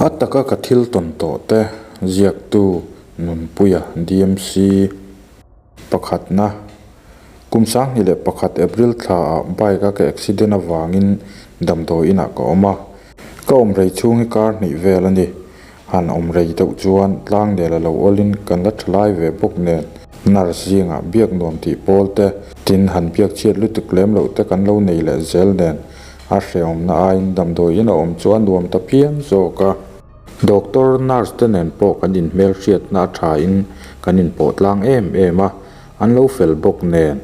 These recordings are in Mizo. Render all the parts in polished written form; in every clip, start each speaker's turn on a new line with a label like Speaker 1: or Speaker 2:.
Speaker 1: A taka ka thil tawn tawh te ziaktu Nunpuia DMC pakhatna kum 2001 April thla ah bike a ka accident avangin damdawi inah ka awm a, ka awm rei chhung hi kar hnih vel a ni. Han awm rei deuh chuan tlangnel a lo awlin kan la tha lai ve bawk nen nurse zingah biak nuam tih pawl te, tin han biak chhiat lutuk lem loh te kan lo nei leh zel nen a hrehawmna aiin damdawi in a awm chu a nuam ta phian zawk a. Doctor, nurse te nen pawh kan inhmelhriatna a tha in kan inpawh tlang em em a, an lo fel bawk nen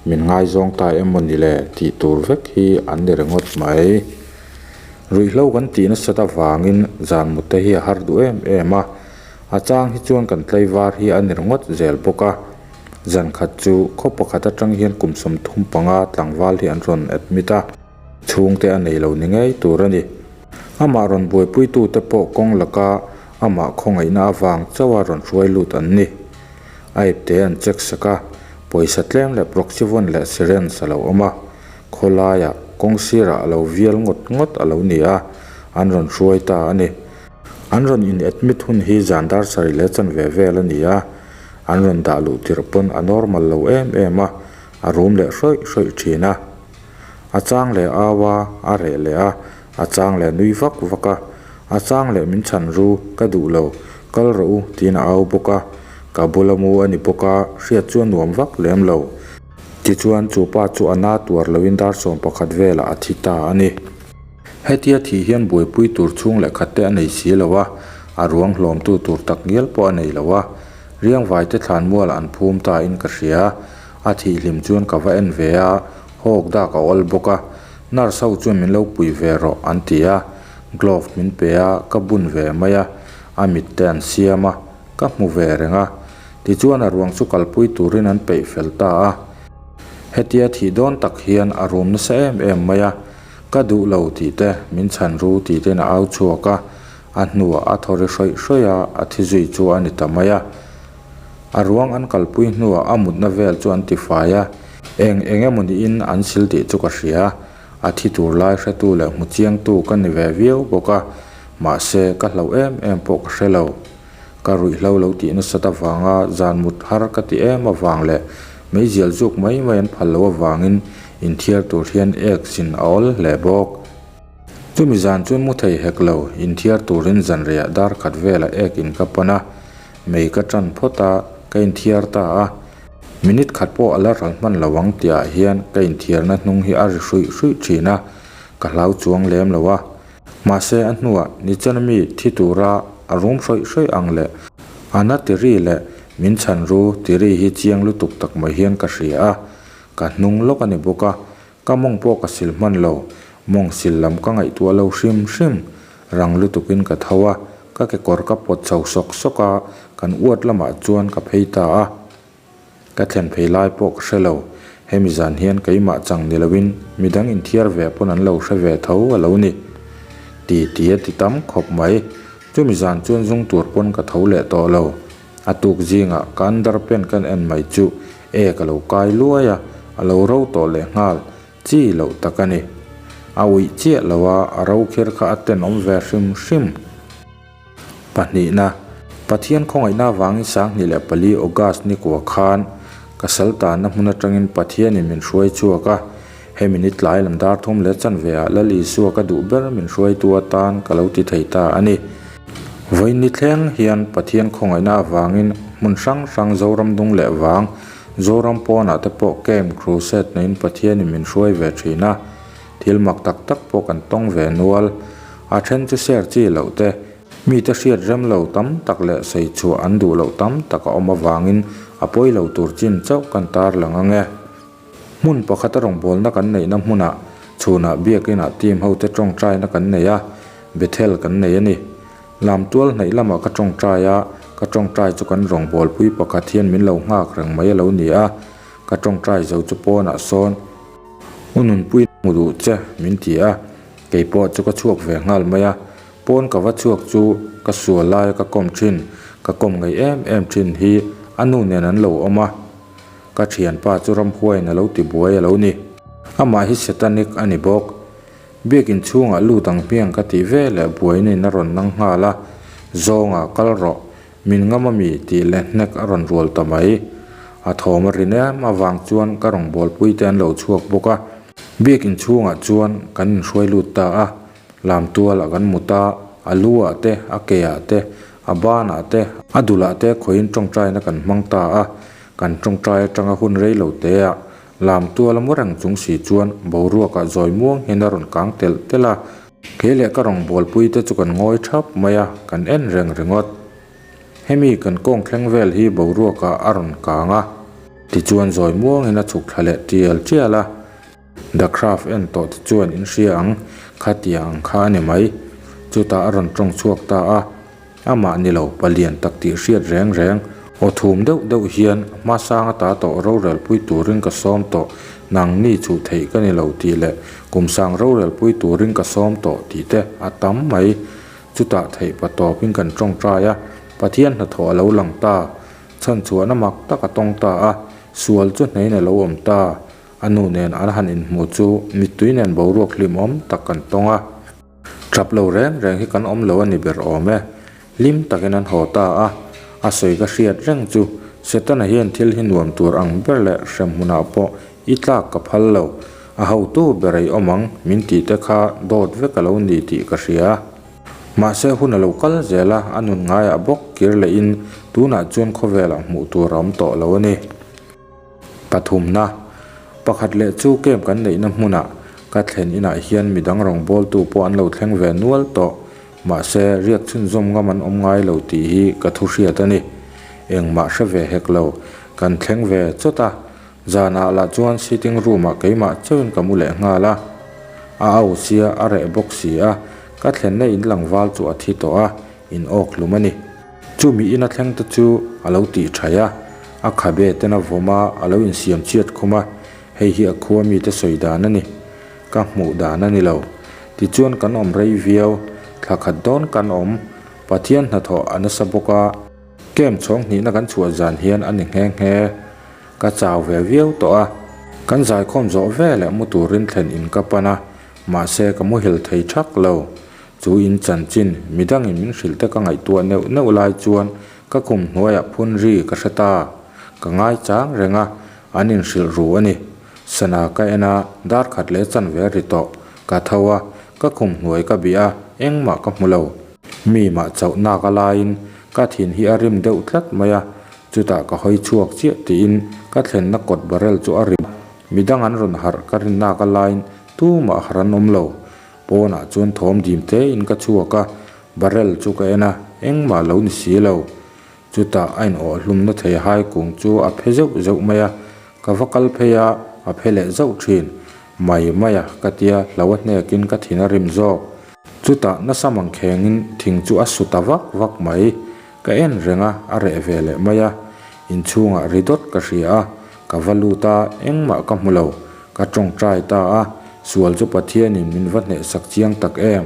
Speaker 1: min ngaizawng ta em maw ni le tih tur vek hi an ni ringawt mai. Ruihhlo kan tih nasat avangin zan mut te hi a har duh em em a, a chang hi chuan kan tlaivar hi a ni ringawt zel bawk a. Zan khat chu khaw pakhat atang hian kum 35 tlangval hi an rawn admit a, chhungte a nei lo ni ngei tur a ni. Amah rawn buaipuitute pawh kawng laka amah khawngaihna avang chauha rawn hruai lut an ni. A ipte an check sak a, pawisa tlem leh proxyvon leh syringe a lo awm a. Khawlaiah kawng sirah a lo vial ngawt ngawt a lo ni a, an rawn hruai ta a ni. An rawn in admit hun hi zan dar sarih leh chanve vel a ni a, an rawn dah luh tirh pawn a normal lo em em a, a rum leh hrawih hrawih thin a. A chang leh au a, a reh leh a, a chang leh nui vak vak a, a chang leh min chhan ru, ka duh lo, kal rawh u tiin a au bawk a, ka bula mu a ni bawk a, hriat chu a nuam vak lem lo. Tichuan, chu pa chu a na tuar loin dar 11 velah a thi ta a ni. Hetia thih hian buaipui tur chhung leh khat te a nei si lo a, a ruang hlawmtu tur tak ngial pawh a nei lo a. Riangvaite thlanmualah an phum ta in ka hria. A thih hlim chuan ka va en ve a, hawk dak a awl bawk a. Nurse ho chuan min lo pui ve rawh an ti a, glove min pe a, ka bun ve mai a, a mit te an siam a, ka hmu ve reng a. Tichuan a ruang chu kalpui turin an peih fel ta a. Hetia thih dawn tak hian a rum nasa em em mai a, Ka duh lo tih te, min chhan ru tih tein a au chhuak a, a hnuah a thaw ri hrawih hrawih a, a thi zui chu a ni ta mai a. A ruang an kalpui hnuah a mutna vel chu an tifai a, eng eng emaw niin an sil tih chu ka hria. A thi tur lai hretu leh hmu chiangtu ka ni ve viau bawk a, mahse ka hlauh em em pawh ka hre lo. Ka ruihhlo lo tih nasat avanga zan mut har ka ti em avang leh meizial zuk mai mai an phal loh avangin inthiar tur hian ek zin a awl hle bawk. Chumi zan chuan mu thei hek lo, inthiar turin zanriah dar khat velah ek in ka pan a, mei ka tan phawt a, ka inthiar ta a. Minute khat pawh a la ral hman lo ang tihah hian ka inthiarna hnung hi a ri hruih hruih thin a, ka hlau chuang lem lo a. Mahse a hnuah nichana mi thi tura a rum hrawih hrawih ang leh a na tiri leh min chhan ru tiri hi chiang lutuk tak mai hian ka hria a, ka hnung lawk a ni bawk a, ka mawng pawh ka sil hman lo, mawng sil lam ka ngaihtuah lo hrim hrim, rang lutukin ka tho a, ka kekawr ka pawt chho sawk sawk a, kan uat lamah chuan ka phei ta a. Ka thlen phei lai pawh ka hre lo. Hemi zan hian keimah chang ni loin midang inthiar ve pawn an lo hre ve tho a lo ni. Ti ti a ti tam khawp mai. Chumi zan chuan zung tur pawn ka tho leh tawh lo. A tuk zingah ka underpant kan en mai chu e ka lo kai luai a, a lo ro tawh leh nghal chi loh tak a ni. A uih chiah lo a, a ro kher kha a tenawm ve hrim hrim. Pahnihna, Pathian khawngaihna avangin 2004 August ni kua khan ka sal tanna hmun atangin Pathianin min hruai chhuak a, hemi ni tlai lam dar thum leh chanve ah Lal Isua ka duh ber min hruaitu atan ka lo ti thei ta a ni. Vawiin ni thleng hian Pathian khawngaihna avangin hmun hrang hrang Zoram dung leh vang, Zoram pawnah te pawh camp crusade neiin Pathianin min hruai ve thin a, Thil mak tak tak pawh kan tawng ve nual. A then chu share chi loh te, mite hriat rem lo tam tak leh sawi chhuah an duh loh tam tak a awm avangin a pawi lo tur chin chauh kan tar lang ang e. Hmun pakhata rawngbawlna kan neihna hmunah chhunah biakinah team hote tawngtaina kan nei a, Bethel kan nei a ni. Lamtual hnaih lamah ka tawngtai a, ka tawngtai chu kan rawngbawlpui pakhat hian min lo nghak reng mai a lo ni a, ka tawngtai zo chu pawnah sawn, U nunpui hmu duh che min ti a, kei pawh chu ka chhuak ve nghal mai a, pawn ka va chhuak chu ka sual laia ka kawm thin, ka kawm ngei em em thin hi a nu nen an lo awm a, ka thianpa chu ramhuaiin a lo ti buai a lo ni. Amah hi satanic a ni bawk. Biakin chhungah lut ang hmiang ka tih veleh buaina in a rawn nang nghal a, Zawnga kal rawh, min ngam ami tih leh hnek a rawn rual ta mai. A thawm a rin em avang chuan ka rawngbawlpui te an lo chhuak bawk a. Biakin chhungah chuan kan inhruai lut ta a, Lamtualah kan mut a, a lu ah te, a ke ah te, a ban ah te, a dul ah te khawiin tawngtaina kan hmang ta a, kan tawngtai atanga hun rei lo te ah Lamtuala mu reng chung si chuan boruakah zawi muang hian a rawn kang telh telh a. Kei leh ka rawngbawlpui te chu kan ngawi thap mai a, kan en reng ringawt. Hemi kan kawng thleng vel hi boruakah a rawn kang a. Tichuan zawi muangin a chhuk thla leh tial tial a. The Craft en tawh te chuan in hria ang, khatia ang kha a ni mai. Chutah a rawn tawng chhuak ta a, amah ni lo palian tak tih hriat reng reng. Aw thum deuh deuh hian hmasang ata tawh rorelpui turin ka sawm tawh, nang ni chuh theih ka ni lo tih leh kumsang rorelpui turin ka sawm tawh tih te a tam mai. Chutah theih pa tawpin kan tawngtai a, Pathian hnathawh a lo lang ta. Chhanchhuahna mak tak a tawng ta a, sual chu hnein a lo awm ta. A nu nen an han inhmuh chu mittui nen boruak hlimawm tak kan tawng a. Tap lo reng reng hi kan awm lo a ni ber awm e. Hlim takin an haw ta a. A sawi ka hriat reng chu Setana hian thil hi nuam tur ang ber leh hrem hmunah pawh i tlak ka phal lo. A hotu ber ei awm ang min tih te kha dawt vek a lo ni tih ka hria. Mahse hun a lo kal zel a, a nun ngaiah bawk kir lehin tunah chuan khawvelah hmuh tur a awm tawh lo a ni. Pathumna, pakhat leh chu camp kan neihna hmunah ka thlen inah hian midang rawngbawltu pawh an lo thleng ve nual tawh. Mahse, riak chhunzawm ngam an awm ngai lo tih hi ka thu hriat a ni. Engmah hre ve hek lo, kan thleng ve chawt a. Zanah lah chuan sitting room ah keimah chauhin ka mu leh nghal a. A au sia, a reh bawk si a, ka thlenna in tlangval chu a thi tawh a, in awk hlum a ni. Chumi ina thleng te chu a lo tih thaih a, a khabe ten a vawm a, a lo insiam chhiat khum a, hei hi a khua mite sawi dan a ni. Ka hmuh dan a ni lo. Tichuan kan awm rei viau, thla khat dawn kan awm, Pathian hnathawh a nasa bawk a, camp chhawng hnihna kan chhuah zan hian a ni nghe nghe. Ka chau ve viau tawh a, kan zaikhawm zawh veleh mu turin thlen in ka pan a, mahse ka muhil thei thak lo. Chu in chanchin, midangin min hrilh te ka ngaihtuah neuh neuh lai chuan ka khum hnuaiah phun ri ka hre ta. Ka ngai chang reng a, an inhrilh ru a ni. Sana ka en a, dar khat leh chanve a ri tawh. Ka tho a, ka khum hnuai ka bih a, engmah ka hmu lo. Mi mah chauh nak a laiin ka thin hi a rim deuh tlat mai a, chutah ka hawi chhuak chiah tiin ka thlenna kawt barrel chu a ri. Midang an rawn harh ka rin nak a laiin tumah harh an awm lo. Pawnah chuan thawm dim tein ka chhuak a, barrel chu ka en a, engmah lo ni si lo. Chutah a inawh hlumna thei hai kung chu a phe zeuh zeuh mai a, ka va kal phei a, a phe leh zauh thin. Mai mai a, ka tia, hlo a hnekin ka thin a rim zawk. Chutah nasa mangkhengin thing chu a su ta vak vak mai. Ka en reng a, a reh ve leh mai a. Inchhungah ri dawt ka hria a, ka va lut a, engmah ka hmu lo. Ka tawngtai ta a, sual chu Pathianin min va hnehsak chiang tak em?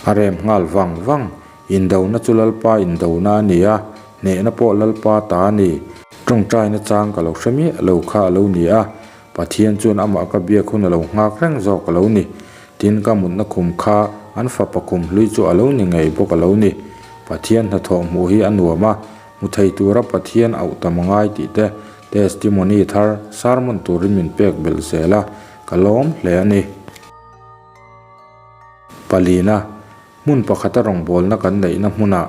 Speaker 1: A rem nghal vang vang, Indona chu Lalpa indona a ni a, hnehna pawh Lalpa ta a ni. Tawngtaina chang ka lo hre miah lo kha a lo ni a, Pathian chuan amah ka biak hun a lo nghak reng zawk a lo ni. Tin, ka mutna khum kha an fapa khum hlui chu a lo ni ngei bawk a lo ni. Pathian hnathawh hmuh hi a nuam a, Hmu thei tura Pathian auh tam a ngai tih te testimony thar sermon turin min pek belh zel a, ka lawm hle a ni. Palina, hmun pakhata rawngbawlna kan neihna hmunah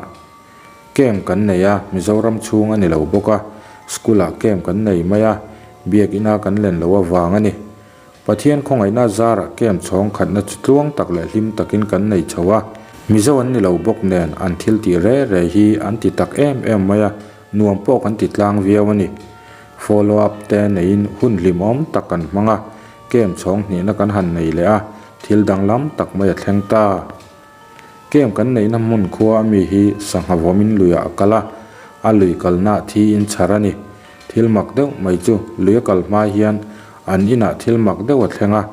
Speaker 1: camp kan nei a, Mizoram chhung a ni lo bawk a, school-ah camp kan nei mai a, biakina kan len loh avang a ni. Pathian khawngaihna zarah camp chhawng khatna chu tluang tak leh hlim takin kan nei chho a. Mizo an ni lo bawk nen an thil tih re re hi an ti tak em em mai a, nuam pawh kan ti tlang viau a ni. Follow up te neiin hun hlimawm tak kan hmang a, camp chhawng hnihna kan han nei leh a, thil danglam tak mai a thleng ta. Camp kan neihna hmun khua ami hi sangha vawmin luiah a kal a, a lui kalnaah thi in chhar a ni. Thil mak deuh mai chu lui a kal hma hian an inah thil mak deuh a thleng a,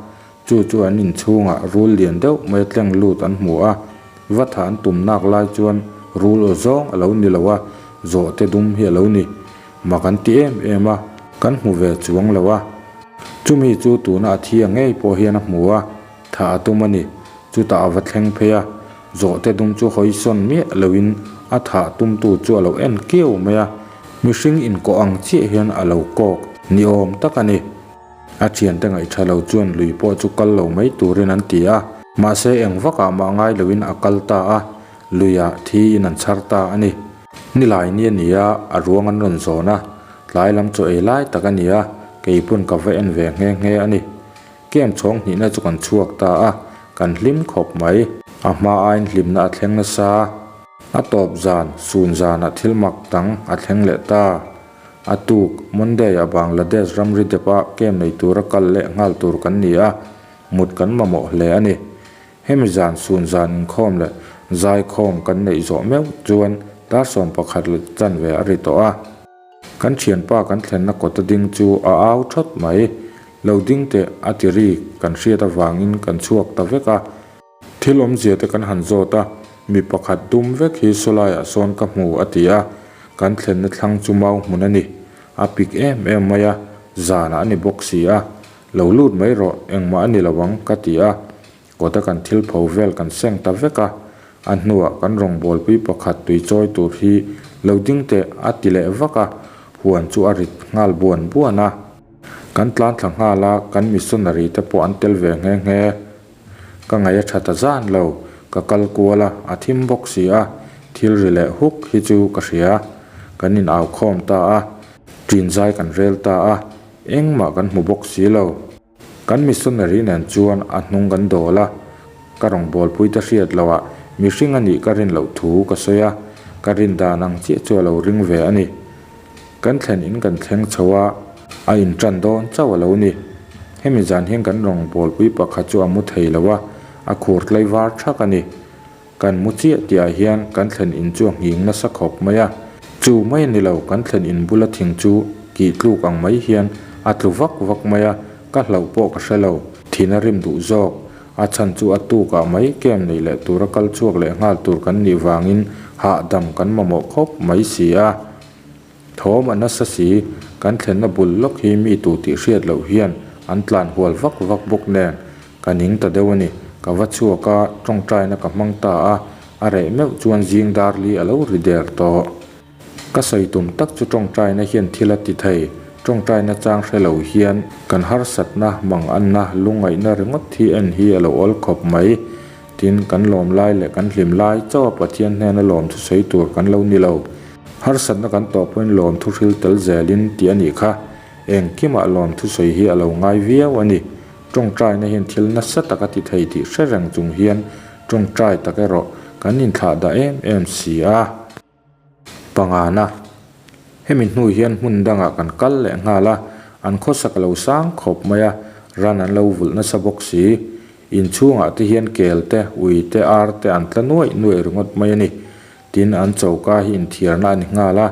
Speaker 1: chu chu an inchhungah rul lian deuh mai a tleng lut an hmu a, va thah an tum nak lai chuan rul aw zawng a lo ni lo a, zawhte dum hi a lo ni. Mak an ti em em a, kan hmu ve chuang lo a. Chumi chu tuna a thia ngei pawh hian a hmu a, thah a tum a ni. Chutah a va thleng phei a, zawhte dum chu hawi sawn miah loin a thah tumtu chu a lo en kiau mai a, mihring inkawh ang chiah hian a lo kawk ni awm tak a ni. A thiante ngaihtha lo chuan lui pawh chu kal lo mai turin an ti a, mahse eng vakah mah ngai loin a kal ta a, luiah thiin an chhar ta a ni. Nilai ni a ni a, a ruang an rawn zawn a, tlai lam chaw ei lai tak a ni a, kei pawn ka va en ve nghe nghe a ni. Camp chhawng hnihna chu kan chhuak ta a, kan hlim khawp mai. A hma aiin hlimna a thleng nasa. A tawp zan, sun zanah thil mak dang a thleng leh ta. A tuk, Monday-ah Bangladesh ramri depah camp nei tura kal leh nghal tur kan ni a, mut kan mamawh hle a ni. Hemi zan sun zan inkhawm leh zaikhawm kan neih zawh meuh chuan dar 11 leh chanve a ri tawh a. Kan thianpa kan thlenna kawta ding chu a au thawt mai. Lo ding teh a ti ri kan hriat avangin kan chhuak ta vek a. Thil awmzia te kan han zawt a, mi pakhat dum vek hi sawlaiah sawn ka hmu a ti a, kan thlenna thlang chu mau hmun a ni. A pik em em mai a, zanah a ni bawk si a. Lo lut mai rawh, engmah a ni lo ang ka ti a. Kawta kan thil pho vel kan seng ta vek a, a hnuah kan rawngbawlpui pakhat tui chawi tur hi lo ding teh a ti leh vak a, huan chu a rit nghal buan buan a. Kan tlan thla nghal a, kan missionary te pawh an tel ve nghe nghe. Ka ngaih a tha ta zan lo, ka kal kual a, a thim bawk si a, thil ri leh huk hi chu ka hria. Kan in au khawm ta a, ṭin zai kan rel ta a, engmah kan hmu bawk si lo. Kan missionary nen chuan a hnung kan dawl a, ka rawngbawlpui te hriat loh ah mihring a nih ka rin loh thu ka sawi a, ka rin dan ang chiah chu a lo ring ve a ni. Kan thlen in kan thleng chho a, a in tan dawn chauh a lo ni. Hemi zan hian kan rawngbawlpui pakhat chu a mu thei lo a, a khur tlai var thak a ni. Kan mu chiah tih ah hian kan thlen in chu a nghing nasa khawp mai a. Chu mai a ni lo, kan thlen in bula thing chu kih tluk ang mai hian a tlu vak vak mai a, ka hlauh pawh ka hre lo. Thin a rim duh zawk. A chhan chu a tukah mai camp nei leh tura kal chhuak leh nghal tur kan nih vangin hahdam kan mamawh khawp mai si a. Thawm a nasa si, kan thlenna bul lawk hi mi tu tih hriat loh hian an tlan hual vak vak bawk nen ka ning ta deuh a ni. Ka va chhuak a, tawngtaina ka hmang ta a, a reh meuh chuan zing dar li a lo ri der tawh. Ka sawi tum tak chu tawngtaina hian thil a ti thei, tawngtaina chang hre lo hian kan harsatna, manganna, lungngaihna ringawt hi en hi a lo awl khawp mai. Tin, kan lawm lai leh kan hlim lai chauha Pathian hnena lawmthu sawi tur kan lo ni lo. Harsatna kan tawh pawhin lawmthu hril tel zelin tih a nih kha. Engkimah lawmthu sawi hi a lo ngai viau a ni. Tawngtaina hian thil nasa tak a ti thei tih hre reng chung hian tawngtai tak erawh kan inthlah dah em em si a. Pangana, Hemi hnu hian hmun dangah kan kal leh nghal a, an khawsak a lo sang khawp mai a, ran an lo vulh nasa bawk si. Inchhungah te hian kel te, ui te, ar te an tla nuaih nuaih ringawt mai a ni. Tin, an choka hi inthiarna a ni nghal a,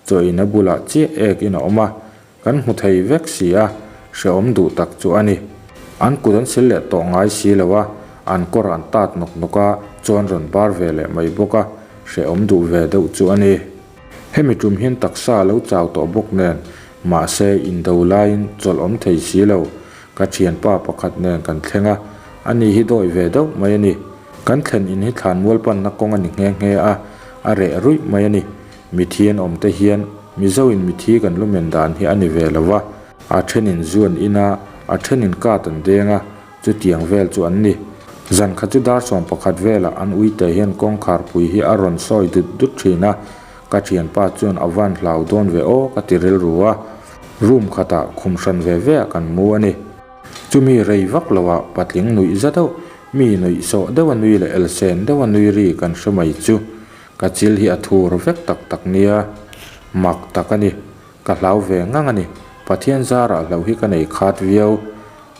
Speaker 1: chaw in a bulah chiah ek in a awm a, kan hmu thei vek si a, hrehawm duh tak chu a ni. An kut an sil leh tawh ngai si lo a, an kawr an tat nawk nawk a, chuan rawn bar ve leh mai bawk a, hrehawm duh ve deuh chu a ni. Hemi tum hian taksa a lo chau tawh bawk nen, mahse indo laiin chawlh awm thei si lo, ka thianpa pakhat nen kan thleng a, ani hi dawi ve deuh mai a ni. Kan thlen in hi thlanmual panna kawng a ni nghe nghe a, a reh ruih mai a ni. Mithi an awm te hian Mizo in mithi kan lumen dan hi a ni ve lo a, a then in zu an in a, a then in kat an deng a, chutiang vel chu an ni. Zan khat chu dar 11 velah an uite hian kawngkhar pui hi a rawn sawi dut dut thin a, ka thianpa chuan a van hlau dawn ve aw ka ti rilru a, room khatah khum hran ve ve ah kan mu a ni. Chumi rei vak loah patling nuih za deuh, mi nuih sawh deuh a nui leh elsen deuh a nui ri kan hre mai chu. Ka chil hi a thur vek tak tak nia, mak tak a ni. Ka hlau ve ngang a ni. Pathian zarah hlauh hi ka nei khat viau.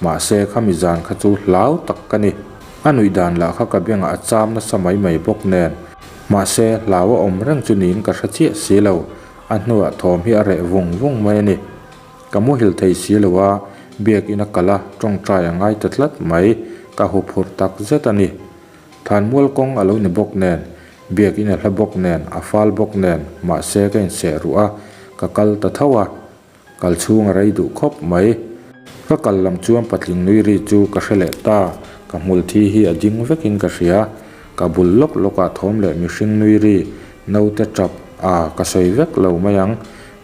Speaker 1: Mahse khami zan kha chu hlau tak ka ni. A nuih dan lah kha ka bengah a cham nasa mai mai bawk nen. Mahse hlau a awm reng chu niin ka hre chiah si lo. A hnuah thawm hi a reh vung vung mai a ni. Ka muhil thei si lo a, biakinn a kal a, tawngtai a ngai ta tlat mai. Ka huphurh tak zet a ni. Thanmual kawng a lo ni bawk nen, biakinn a hla bawk nen, a fal bawk nen, mahse ka inseh ruh a, ka kal ta tho a, kal chhung a rei duh khawp mai. Ka kal lam chuan patling nui ri chu ka hre leh ta, Ka hmul thi hi a ding vekin ka hria. Ka bul lawk lawkah thawm leh mihring nui ri, naute tap, a ka sawi vek lo mai ang.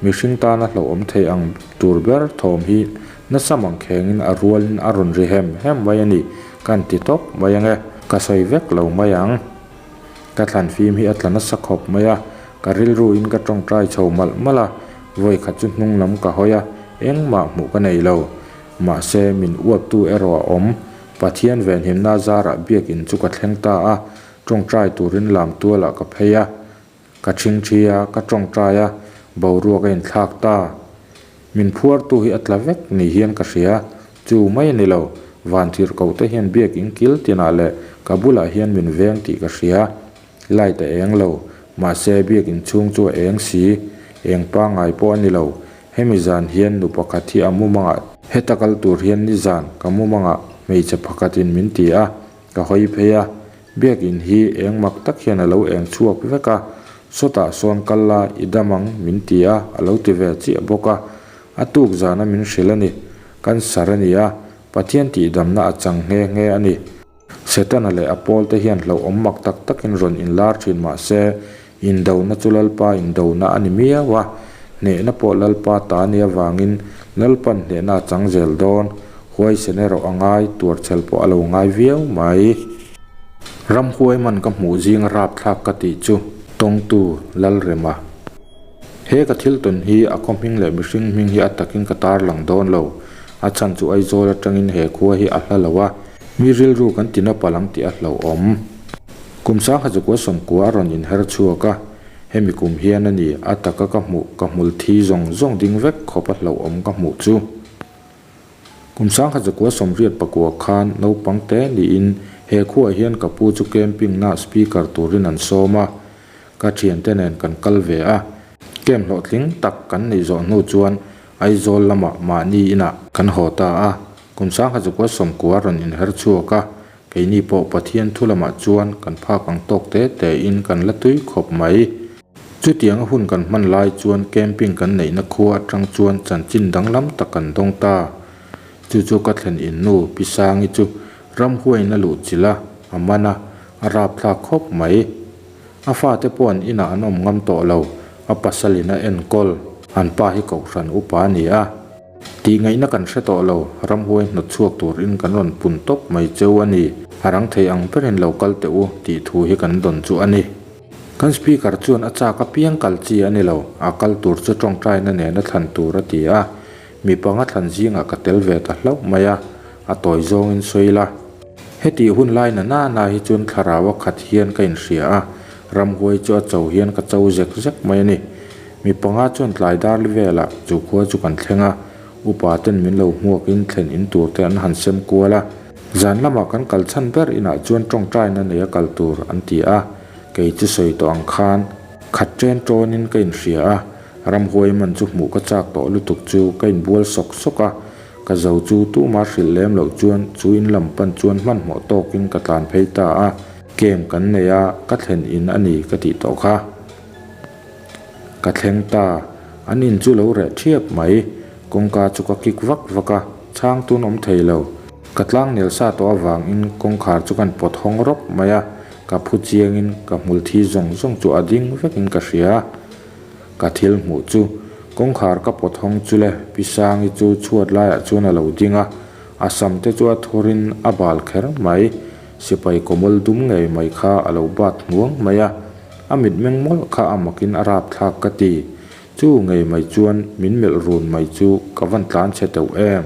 Speaker 1: Mihring tana hlauhawm thei ang tur ber thawm hi nasa mangkhengin a rualin a rawn ri hem hem mai a ni, ka han ti tawp mai ange. Ka sawi vek lo mai ang. Ka thlan fim hi a tla nasa khawp mai a, ka rilruin ka tawngtai chho malh malh a, vawi khat chu hnung lam ka hawi a, engmah hmuh ka nei lo. Mahse, min uaptu erawh a awm. Pathian venhimna zarah biakin chu ka thleng ta a, tawngtai turin lam tualah ka phei a, ka thingthi a, ka tawngtai a, boruak a inthlak ta. Min phuartu hi a tla vek ni hian ka hria, chu mai a ni lo, vantirhkoh te hian biakin kil tinah leh ka bulah hian min veng tih ka hria. Light a eng lo, mahse biakin chhung chu a eng si, eng pangngai pawh a ni lo. Hemi zan hian nu pakhat hi a mumangah heta kal tur hian nizan ka mumangah hmeichhe pakhatin min ti a, ka hawi phei a, biakin hi eng mak tak hian a lo eng chhuak vek a, sawtah sawn kal la i dam ang min ti a, a lo ti ve chiah bawk a, a tuk zana min hrilh a ni, cancer a ni a, Pathian tihdamna a chang nghe nghe a ni. Setana leh a pawlte hian hlauhawm mak tak takin rawn inlar thin mah se, indona chu Lalpa indona a ni miau a, hnehna pawh Lalpa ta a nih avangin Lalpan hnehna a chang zel dawn, huaisen erawh a ngai, tuarchhel pawh a lo ngai viau mai. Ramhuai man ka hmuh zinga rapthlak ka tih chu tawngtu Lalrema. He ka thil tawn hi a khaw hming leh mihring hming hi a takin ka tarlang dawn lo. A chhan chu Aizawl atangin he khua hi a hla lo a, mi rilru kan ti na palh ang tih a hlauhawm. Kum sangha chukua sawmkua a rawn inher chhuak a, hemi kum hian a ni a taka ka hmuh ka hmul thi zawng zawng ding vek khawp a hlauhawm ka hmuh chu. Kum sangha chukua sawmriat pakua khan naupang te niin he khuaah hian ka pu chu camping na speaker turin an sawm a, Ka thiante nen kan kal ve a, camp hlawhtling tak kan neih zawh hnu chuan Aizawl lamah mahni inah kan haw ta a, kum sangha chukua sawmkua rawn inher chhuak a, keini pawh Pathian thu lamah chuan kan phak ang tawk te tein kan la tui khawp mai. Chutianga hun kan hman lai chuan camping kan neihna khua atang chuan chanchin danglam tak kan dawng ta. Chu chu ka thlen in nu Pi Sangi chu ramhuaiin a luh chilh a, a man a, a rapthlak khawp mai. A fate pawh an inah an awm ngam tawh lo, a pasalin a enkawl. An pa hi kohhran upa a ni a. Tihngaihna kan hre tawh lo, ramhuai hnawt chhuak turin kan rawn pun tawp mai cheu a ni. A rang thei ang berin lo kal teh u tih thu hi kan dawn chu a ni. Kan speaker chuan a chak apiang kal chi a ni lo, a kal tur chu tawngtaina nena thlan tur a ti a. Mi panga thlan zingah ka tel ve ta hlauh mai a, a tawi zawngin sawi la. Hetih hun lai na na na hi chuan thlarau a khat hian ka inhria a, ramhuai chu a cho hian ka cho zek zek mai a ni. Mi panga chuan tlai dar li velah chu khua chu kan thleng a, upa ten min lo hmuakin thlen in tur te an han sem kual a. Zan lamah kan kal chhan ber inah chuan tawngtaina nei a kal tur an ti a, kei chu sawi tawh ang khan khat chen tawnin ka inhria a, ramhuai man chu hmuh ka chak tawh lutuk chu ka inbual sawk sawk a, Ka zo chu tuma hrilh lem loh chuan chu in lam pan chuan hmanhmawh tawkin ka tlan phei ta a, camp kan nei a, ka thlen in a ni ka tih tawh kha. Ka thleng ta, an in chu lo reh thiap mai, kawngka chu ka kik vak vak a, chhang tun awm thei lo. Ka tlang nel sa tawh avangin kawngkhar chu kan pawt hawng rawp mai a, ka phu chiangin ka hmul thi zawng zawng chu a ding vekin ka hria. Ka thil hmuh chu kawngkhar ka pawt hawng chu le, Pi Sangi chu chhuat laiah chuan a lo ding a, a sam te chu a thawrin a bal kher mai, sipai kawmawl dum ngei mai kha a lo bat hnuang mai a, a mitmeng mawlh kha a makin a rapthlak ka ti, chu ngei mai chuan min melh run mai chu ka van tlan chhe teuh em.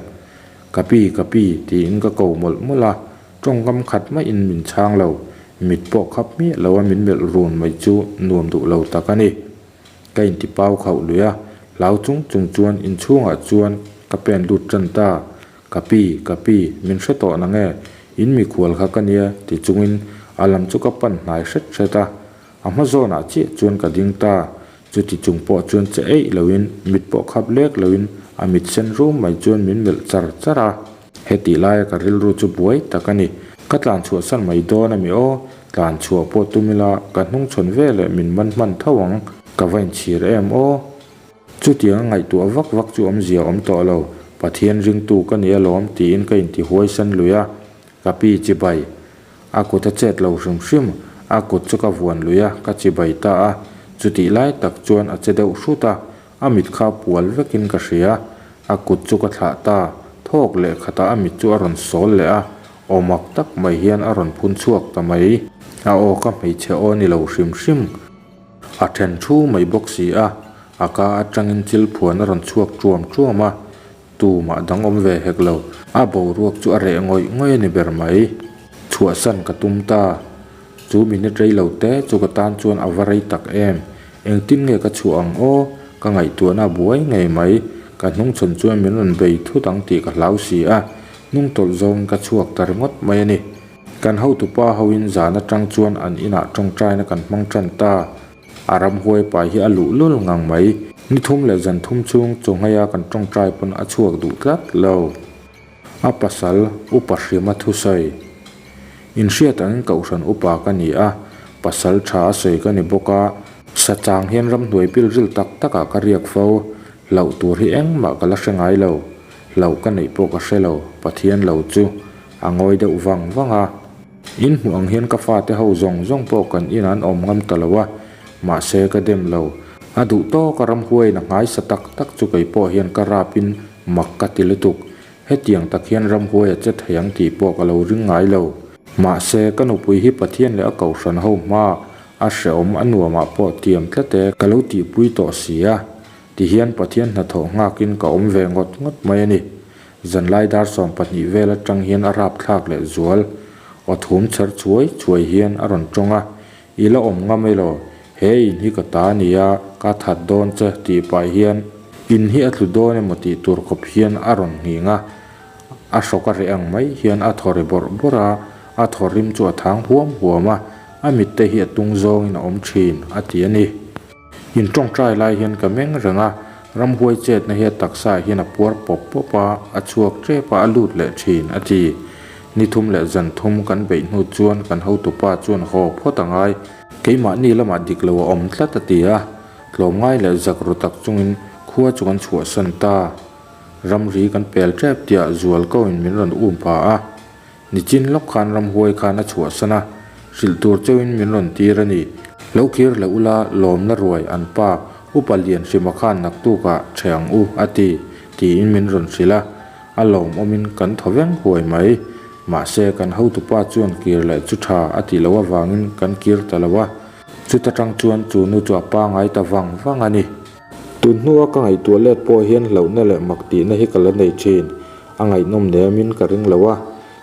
Speaker 1: Ka pi, ka pi tiin ka ko mawlh mawlh a, tawngkam khat maiin min chhang lo, mit pawh khap miah lo a min melh run mai chu nuam duh lo tak a ni. Ka inti pau khauh lui a, hlau chung chung chuan inchhungah chuan ka pen lut tan ta, Ka pi, ka pi, min hre tawh na nge, in mikhual kha ka nia ti chungin a lam chu ka pan hnai hret hret a, a hma zawnah chiah chuan ka ding ta, Chuti chung pawh chuan che eih loin, mit pawh khap lek loin a mit sen rum mai chuan min melh char char a. Hetih laia ka rilru chu buai tak a ni. Ka tlan chhuah san mai dawn a mi aw, tlan chhuah pawh tum ila ka hnung chhawn veleh min man hman tho ang, ka va inchhir em aw. Chutianga ngaihtuah vak vak chu awmzia awm tawh lo, Pathian ringtu ka ni alawm tiin ka intihuai san lui a. Ka pi chibai. A kut a chet lo hrim hrim, a kut chu ka vuan lui a, ka chibai ta a. Chutih lai tak chuan a che deuh hrut a, a mit kha a pual vekin ka hria. A kut chu ka thlah ta, thawk leh khatah a mit chu a rawn sawl leh a, aw mak tak mai hian a rawn phun chhuak ta mai. A aw ka hmeichhe aw ni lo hrim hrim. A then thu mai bawk si a, a ka atangin chil phuan a rawn chhuak ṭuam ṭuam a, tumah dang awm ve hek lo. A boruak chu a reh ngawih ngawih a ni ber mai. Chhuahsan ka tum ta. Chu minute rei lo te chu ka tan chuan a va rei tak em. Engtin nge ka chhuah ang aw? Ka ngaihtuahna a buai ngei mai. Ka hnungchhawn chuan min rawn bei thut ang tih ka hlau si a, hnungtawlh zawngin ka chhuak ta ringawt mai a ni. Kan hotupa hoin zan atang chuan an inah tawngtaina kan hmang tan ta. A ramhuai pai hi a luh lul ngang mai. Ni thum leh zan thum chhung chawngheia kan tawngtai pawn a chhuak duh tlat lo. A pasal upa hrima thusawi. Inhriat angin kohhran upa ka ni a, pasal tha a sawi ka ni bawk a. Sachang hian ramhnuai pil ril tak takah ka riak fo. Hlauh tur hi engmah ka la hre ngai lo. Hlauh ka neih pawh ka hre lo, Pathian lo chu. A ngawi deuh vang vang a. In hmuh ang hian ka fate ho zawng zawng pawh kan inah an awm ngam ta lo a, mahse ka dem lo. A duh tawk a ramhuaiin a nghaisa tak tak chu kei pawh hian ka rapin mak ka ti lutuk. Hetiang tak hian ramhuai a che thei ang tih pawh ka lo ring ngai lo. Mahse ka nupui hi Pathian leh a kohhran ho hmaa a hrehawm a nuamah pawh tiam tlat e ka lo tihpui tawh si a. Tihian Pathian hnathawh nghakin ka awm ve ngawt ngawt mai a ni. Zanlai dar 12 vel atang hian a rapthlak leh zual. Aw thum chher chhuai chhuai hian a rawn tawng a, I la awm ngam elaw? He in hi ka ta a nia, ka that dawn che tih pah hian in hi a tlu dawn emaw tih tur khawp hian a rawn nghing a. A hrawk a reh ang mai hian a thaw ri bawrh bawrh a, a thaw rim chu a thang huam huam a, a mitte hi a tung zawngin a awm thin a ti a ni. In tawngtai lai hian ka meng reng a, ramhuai chetna hi a taksa ah hian a puar pawp pawp a, a chhuak tep a, a lut leh thin, a ti. Ni thum leh zan thum kan beih hnu chuan kan hotupa chuan haw phawt a ngai. Keimahni lamah dik lo a awm tlat a ti a, tlawmngai leh zak ru tak chungin khua chu kan chhuahsan ta. Ramri kan pel tep tihah zualko in min rawn um pha a. Nichin lawk khan ramhuai khan a chhuahsan a, hrilh tur cheuhin min rawn tir a ni. Lo kir leh ula, lawmna ruai an pa Upa Lian Hrima khan naktukah ṭhe ang u a ti, tiin min rawn hrilh a. A lawmawmin kan thaw veng huai mai. Mahse, kan hotupa chuan kir leh chu ṭha a tih loh avangin kan kir ta lo a. Chuta ṭang chuan chu nu chu a pangai ta vang vang a ni. Tun hnua ka ngaihtuah let pawh hian hlauhna leh mak tihna hi ka la nei ṭhin. A ngaihnawm nemin ka ring lo a,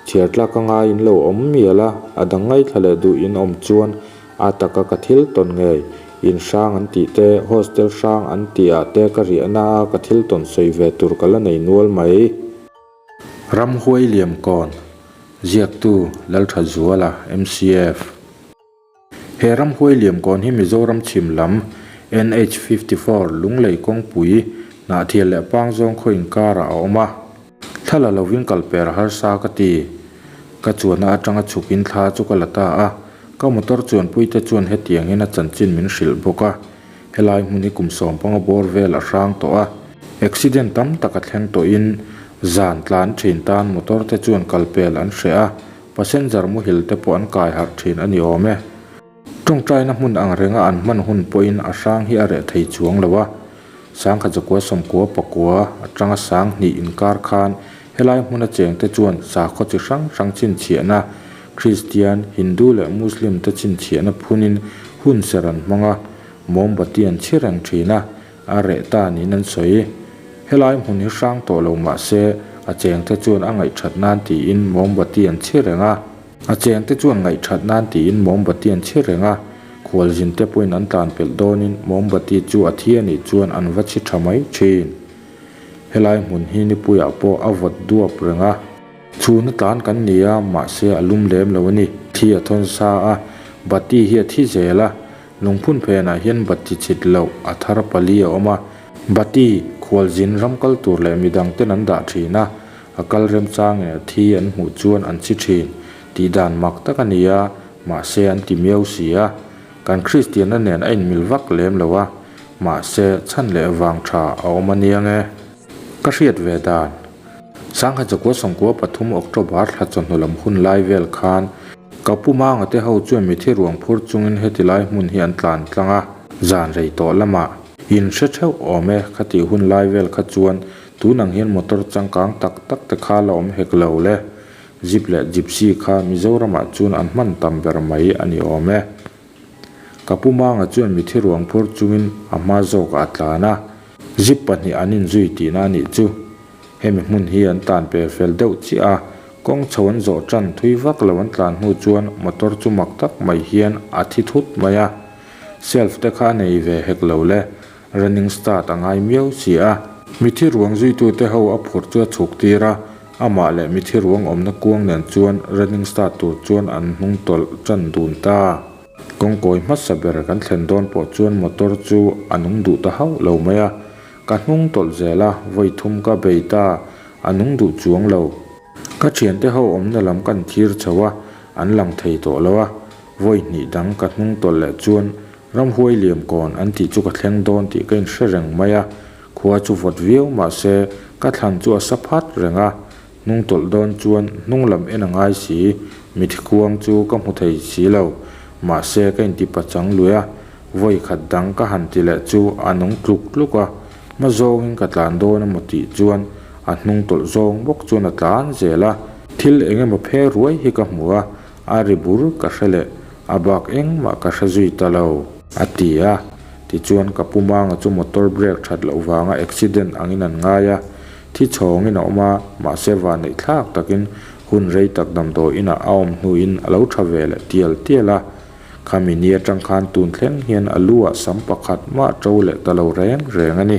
Speaker 1: chhiar tlak a ngai in lo awm mial a, a dang ngaithla leh duh in awm chuan a taka ka thil tawn ngei, in hrang an tih te, hostel hrang an tih ah te ka riahna a ka thil tawn sawi ve tur ka la nei nual mai. Ramhuai Liamkawn, Ziaktu, Lalthazuala, MCF. He ramhuai liamkawn hi Mizoram chhim lam NH 54 Lunglei kawngpui Hnahthial leh Pangzawng khaw inkarah a awm a. Thla la lovin kal per a harsa ka ti. Ka chuanna atanga chhukin thla chu ka la ta a, ka motor chuanpuite chuan hetiang hian a chanchin min hrilh bawk a. Helai hmun hi kum 15 bawr vel a hrang tawh a, accident tam tak a thleng tawhin zan tlan thin tan motor te chuan kalpel an hreh a, Passenger muhil te pawh an kai harh thin a ni awm e. Tawngtaina hmun ang renga an hman hun pawhin a hrang hi a reh thei chuang lo a. Sangkhat zakua sawmkua pakua atanga sang hnih inkar khan helai hmuna chengte chuan sakhaw chi hrang hrang chhinchhiahna, Kristian, Hindu leh Muslim te chhinchhiahna phunin hun ser an hmang a, mawmbati an chhi reng thin a. A reh ta niin an sawi. Helai hmun hi hrang tawh lo mah se, a chengte chuan a ngaihthat nan tiin mawmbati an chhi reng a. A chengte chuan ngaihthat nan tiin mawmbati an chhi reng a. Khualzinte pawhin an tlan pelh dawnin mawmbati chu a thi a nih chuan an va chhi tha mai thin. Helai hmun hi nipuiah pawh a vawt duap reng a. Chhuna tlan kan ni a, mahse a lum lem lo a ni. Thi a thawn sa a, bati hi a thi zel a. Lungphun phenah hian bati chhit loh a thar pali a awm a. Bati, khualzin ram kal tur leh midang ten an dah thin a, a kal remchangin a thi an hmuh chuan an chhi thin. Tih dan mak tak a ni a, mahse an ti miau si a. Kan Kristianna nen a inmil vak lem lo a, mahse chhan leh vang tha a awm a niang e. Ka hriat ve dan. Sangha chakua sawmkua pathum October thla chawhnu lam hun lai vel khan ka pu Manga te ho chuan mithi ruang phur chungin heti lai hmun hi an tlan tlang a, zan rei tawh lamah in hre theuh awm e khatih hun lai vel kha chuan tun ang hian motor changkang tak tak te kha la awm hek lo le. Jeep leh Gypsy kha Mizoramah chuan an hman tam ber mai a ni awm e. Ka pu Manga chuan mithi ruang phur chungin a hma zawkah a tlan a, Jeep pahnih an inzui tihna a nih chu. Hemi hmun hi an tlan pe fel deuh chiah a, kawng chho an zawh tan thui vak lo an tlan hnu chuan motor chu mak tak mai hian a thi thut mai a. Self te kha a nei ve hek lo le, running start a ngai miau si a. Mithi ruang zuitute ho a phur chu a chhuk tir a, amah leh mithi ruang awmna kuang nen chuan running start tur chuan an hnung tawlh tan dun ta. Kawngkawi hmasa ber kan thlen dawn pawh chuan motor chu a nung duh ta hauh lo mai a, ka hnung tawlh zel a, vawi thum ka bei ta, a nung duh chuang lo. Ka thiante ho awmna lam kan thlir chho a, an lang thei tawh lo a, vawi hnih dang ka hnung tawlh leh chuan ramhuai liam kawn an tih chu ka thleng dawn tih ka inhre reng mai a, khua chu vawt viau mahse ka thlan chu a sa phat reng a, Hnung tawlh dawn chuan hnung lam en a ngai si, mithi kuang chu ka hmu thei si lo. Mahse ka inti pachang lui a, vawi khat dang ka han ti leh chu a nung tluk tluk a, hma zawngin ka tlan dawn emaw tih chuan a hnung tawlh zawng bawk chuan a tlan zel a. Thil eng emaw phe ruai hi ka hmu a, a ri bur ka hre leh, a bak engmah ka hre zui ta lo. A ti a, tichuan ka pu Manga chu motor brake that loh vanga accident angin an ngai a, Thi chhawngin a awm a, mahse vanneih thlak takin hun rei tak damdawi inah a awm hnuin a lo tha ve leh tial tial a. Khami ni atang khan tun thleng hian a lu ah sam pakhat mah to leh ta lo reng reng a ni.